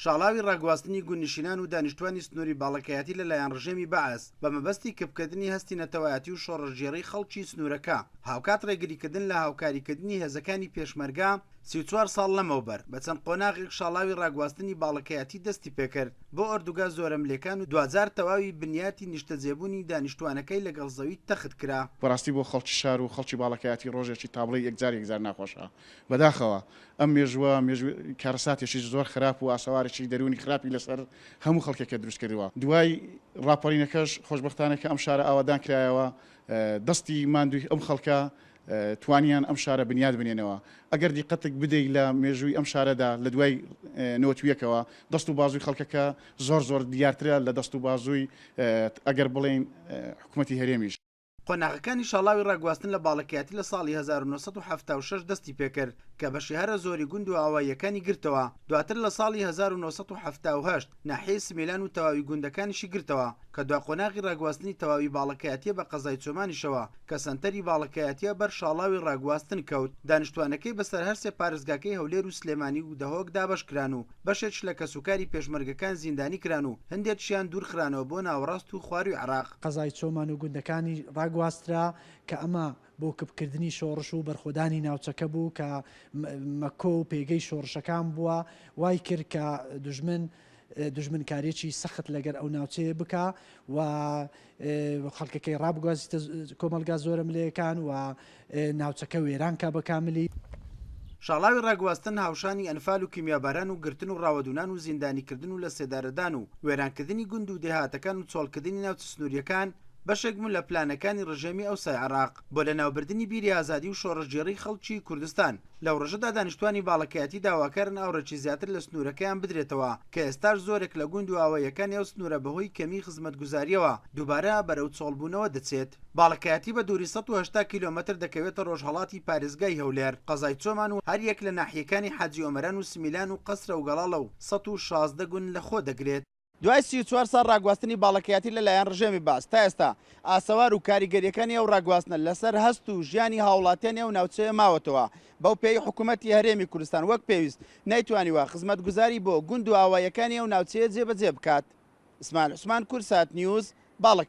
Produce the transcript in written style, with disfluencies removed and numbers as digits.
شاڵاوی ڕاگواستنی گوندنشینان و دانیشتوانی سنووری باڵەکایەتی لەلایەن ڕژێمی بەعس بە مەبەستی کپکردنی هەستی نەتەوایەتی و شۆڕشگێڕی خەڵکی سنوورەکە، هاوکات ڕێگریکردن لە هاوکاریکردنی هێزەکانی پێشمەرگە، 34 ساڵ لەمەوبەر بە چەند قۆناغێک شاڵاوی ڕاگواستنی باڵەکایەتی دەستی پێکرد بۆ ئۆردوگا زۆرەملێکان و دواجار تەواوی بنیاتی نیشتەجێبوونی دانیشتوانەکەی لەگەڵ زەوی تەخت کرا. بەڕاستی بۆ خەڵکی شار و خەڵکی باڵەکایەتی ڕۆژێکی تابڵێی یەکجار یەکجار ناخۆشە. بەداخەوە ئەم مێژووە مێژوو کارەساتێکی زۆر خراپ و ئاسەوارێکی دەروونی خراپی لەسەر هەموو خەڵکێکە دروست کردووە. دوای ڕاپەڕینەکەش خۆشبەختانە کە ئەم شارە ئاوادان کرایەوە دەستی ماندووی ئەم خەڵکە توانیان ئەم شارە بنیات بنێنەوە. ئەگەر دیقەتک بدەی لە مێژووی ئەم شارەدا لە دوای نەوەتویەکەوە دەست و بازووی خەڵکەکە زۆر زۆر دیارترە لە دەست و بازووی ئەگەر بڵێین حکومەتی هەرێمیش. قۆناغەکانی شاڵاوی ڕاگواستن لە باڵەکایەتی لە ساڵی 1976 دەستی پێکرد کە بەشی هەرە زۆری گوند و ئاواییەکانی گرتەوە، دواتر لە ساڵی 1978 ناحیەی سمیلان و تەواوی گوندەکانیشی گرتەوە کە دوا قۆناغی ڕاگواستنی تەواوی باڵەکایەتیە بە قەزای چۆمانیشەوە کە سەنتەری باڵەکایەتیە بەر شاڵاوی ڕاگواستن کەوت دانیشتوانەکەی بەسەر هەرسێ پارێزگاکەی هەولێر و سلێمانی و دهۆک دابەشکران و بەشێکش لە کەسوکاری پێشمەرگەکان زیندانی کران و هەندێکشیان دوورخرانەوە بۆ ناوەڕاست و خوارووی عێراق. قەزای چۆمان و گوندەکانی ڕاگواسترا کە ئەمە بۆ کپکردنی شۆڕش و بەرخۆدانی ناوچەکە بوو کە مەکۆ و پێگەی شۆڕشەکان بووە وای کرد کە دوژمن دوژمنکاریەکی سەخت لەگەر ئەو ناوچەیە بکا و خەڵکەکەی ڕابگوازیتە کۆمەڵگا زۆرەملێیەکان و ناوچەکە وێران کا بە کاملی. شاڵاوی ڕاگواستن هاوشانی ئەنفال و کیمیاباران و گرتن و ڕاوەدوونان و زیندانیکردن و لەسێدارەدان و وێرانکردنی گوند و دێهاتەکان و چۆڵکردنی ناوچە سنوورییەکان بەشێک بوون لە پلانەکانی ڕژێمی ئەوسای عێراق بۆ لەناوبردنی بیری ئازادی و شۆڕشگێڕیی خەڵکی کوردستان. لەو ڕۆژەدا دانیشتوانی باڵەکایەتی داواکارن ئاوڕێکی زیاتر لە سنوورەکەیان بدرێتەوە کە ئێستاش زۆرێک لە گوند و ئاواییەکانی ئەو سنوورە بەهۆی کەمیی خزمەتگوزارییەوە دووبارە بەرەو چۆڵبوونەوە دەچێت. باڵەکایەتی بە دووری 180 کیلۆمەتر دەکەوێتە ڕۆژهەڵاتی پارێزگای هەولێر، قەزای چۆمان و هەریەک لە ناحیەکانی حاجی ئۆمەران و سمیلان و قەسرە و گەڵاڵە و 116 گوند لەخۆ دەگرێت. دوای 34 ساڵ ڕاگواستنی باڵەکایەتی لەلایەن ڕژێمی بەعس تا ئێستا ئاسەوار و کاریگەرییەکانی ئەو ڕاگواستنە لەسەر هەست و ژیانی هاوڵاتیانی ئەو ناوچەیە ماوەتەوە، بەو پێیەی حکومەتی هەرێمی کوردستان وەک پێویست نەیتوانیوە خزمەتگوزاری بۆ گوند و ئاواییەکانی ئەو ناوچەیە جێبەجێ بکات. ئیسماعیل عوسمان، کوردسات نیوز، باڵەکایەتی.